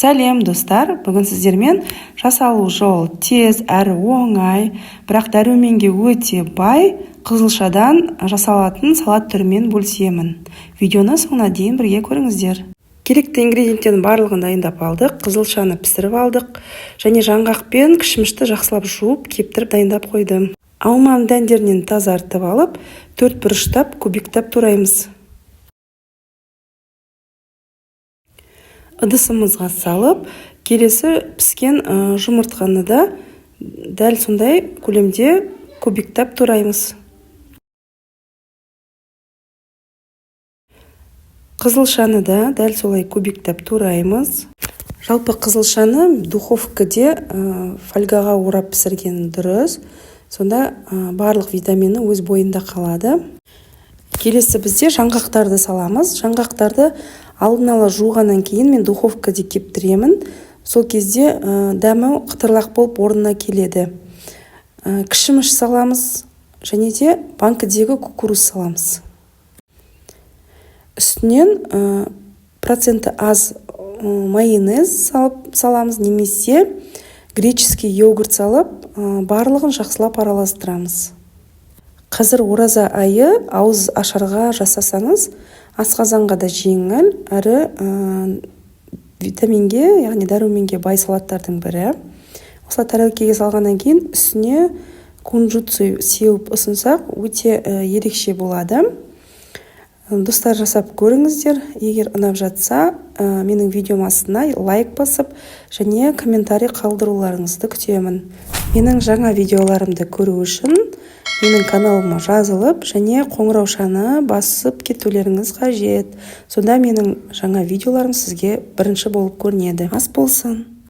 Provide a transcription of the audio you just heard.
Сәлем, достар! Бүгін сіздермен жасалу жолы тез әрі оңай, бірақ дәруменге өте бай қызылшадан жасалатын салат түрімен бөлісемін. Видеоны соңына дейін бірге көріңіздер. Керекті ингредиенттердің барлығын дайындап алдық, қызылшаны пісіріп алдық және жаңғақ пен кішмішті жақсылап жуып, кептіріп дайындап қойдым. Алманы дәндерінен тазартып алып, төрт бұрыштап, кубиктап тураймыз. Ыдысымызға салып, келесі піскен жұмыртқаны да дәл сондай көлемде кубиктап тураймыз. Қызылшаны да дәл солай кубиктап тураймыз. Жалпы қызылшаны духовкаде фольгаға орап пісірген дұрыс. Сонда барлық витамині өз бойында қалады. Келесі бізде жаңғақтарды саламыз. Жаңғақтарды алдын ала жуғаннан кейін мен духовкаде кептіремін. Сол кезде дәмі қытырлақ болып орнына келеді. Кішіміш саламыз және де банкідегі кукуруз саламыз. Үстінен проценті аз майонез салып саламыз немесе греческий йогурт салып, барлығын жақсылап араластырамыз. Қазір ораза айы, ауыз ашарға жасасаңыз, асқазанға да жеңіл, әрі витаминге, яғни дәруменге бай салаттардың бірі. Осылай тарелкеге салғаннан кейін үстіне кунжут сеуіп ұсынсақ, өте ерекше болады. Достар, жасап көріңіздер. Егер ұнап жатса, менің видеом астына лайк басып және комментарий қалдыруларыңызды күтемін. Менің жаңа видеоларымды көру үшін менің каналыма жазылып және қоңыраушаны басып кетулеріңіз қажет. Сонда менің жаңа видеоларым сізге бірінші болып көрінеді. Ас болсын!